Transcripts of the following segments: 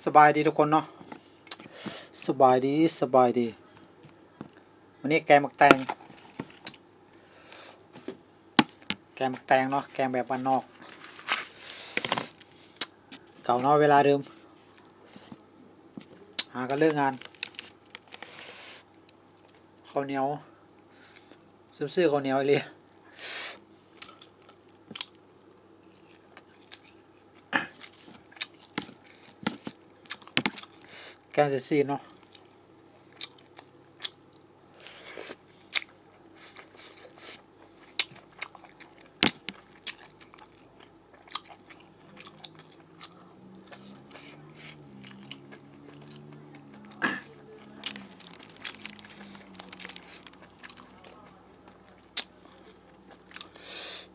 ສະບາຍດີທຸກຄົນເນາະ ສະບາຍດີ ສະບາຍດີ. ມື້ນີ້ແກງໝາກແຕງ ແກງໝາກແຕງເນາະ ແກງແບບບ້ານນອກ ເກົ່າເນາະ ເວລາເດີມ ຫາກັນເລີກງານ ເຂົ້າໜຽວ ຊຶມຊື່ເຂົ້າໜຽວອີ່ຫຼີ ແກງໃສ່ຊີ້ນເນາະ.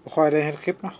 ບໍ່ຄ່ອຍໄດ້ເຮັດຄລິບເນາະ.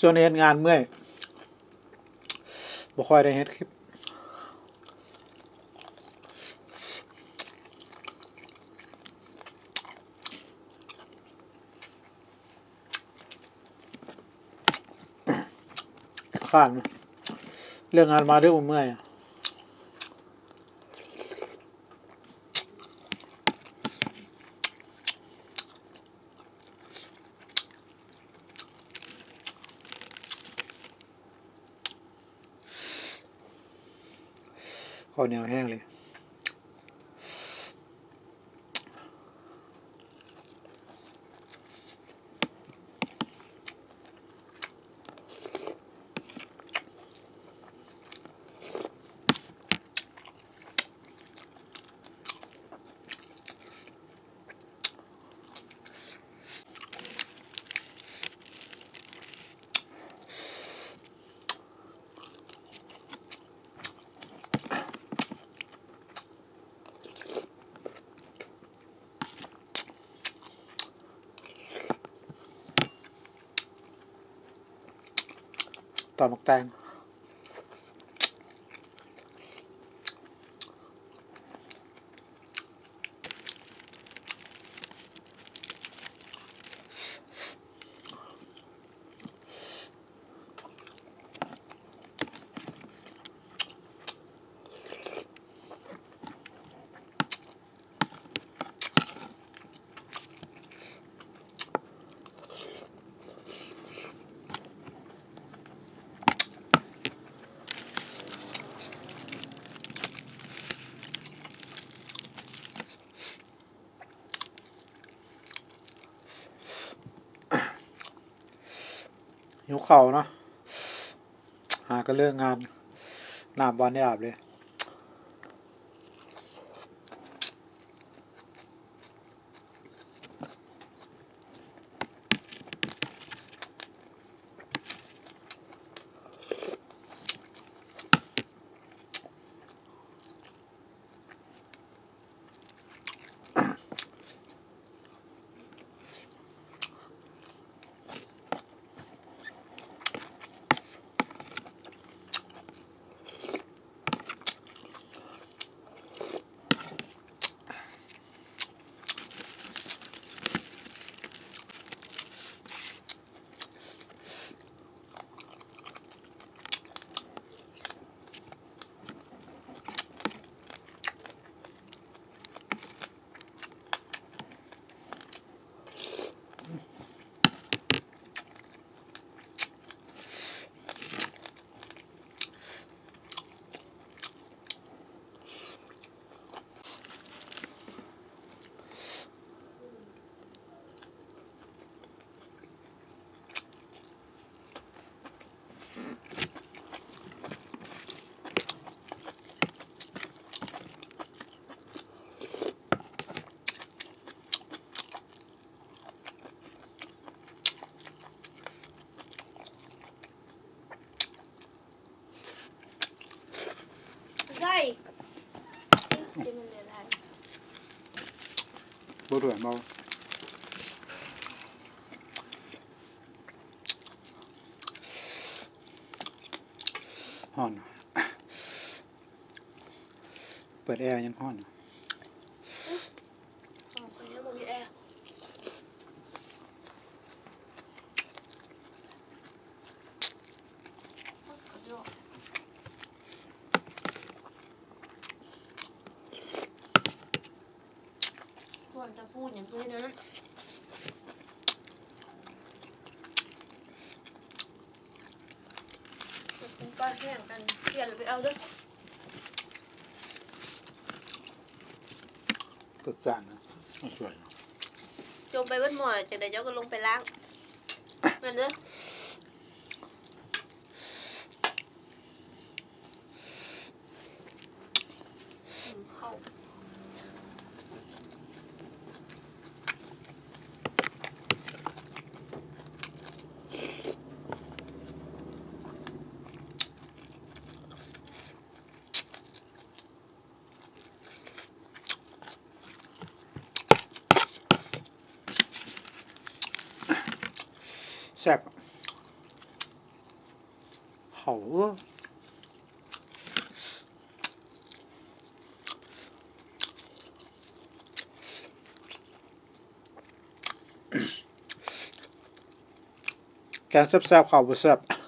ຊ່ວງນີ້ເຮັດງານເມື່ອຍ ບໍ່ຄ່ອຍໄດ້ເຮັດຄລິບ. ຄ້ານ ເລີກງານມາເດີ ເມື່ອຍ. ເຂົ້າໜຽວແຮງເລີຍ. ຕຳໝາກແຕງ. ຫິວເຂົ້າເນາະ ຫາກະເລີກງານ ນ້ຳບໍ່ໄດ້ອາບເລີຍ. ບໍ່ຖ້ວຍບໍ່ ຮ້ອນ ເປີດແອຍັງຮ້ອນ. ຄວນຈະປູດຫຍັງເລີຍນະ ກິນປາແຫ້ງກັນ ເພຍແລ້ວໄປເອົາເດີ້. ຈັດຈານນະ ສວຍ ຈົ່ມໄປເບິດໝໍ້ ຈັ່ງໃດເຈົ້າກໍລົງໄປລ້າງ ແມ່ນເດີ້. ແຊບ ເຂົ້າ ເອີ ແກງແຊບໆ ເຂົ້າບໍ່ແຊບ.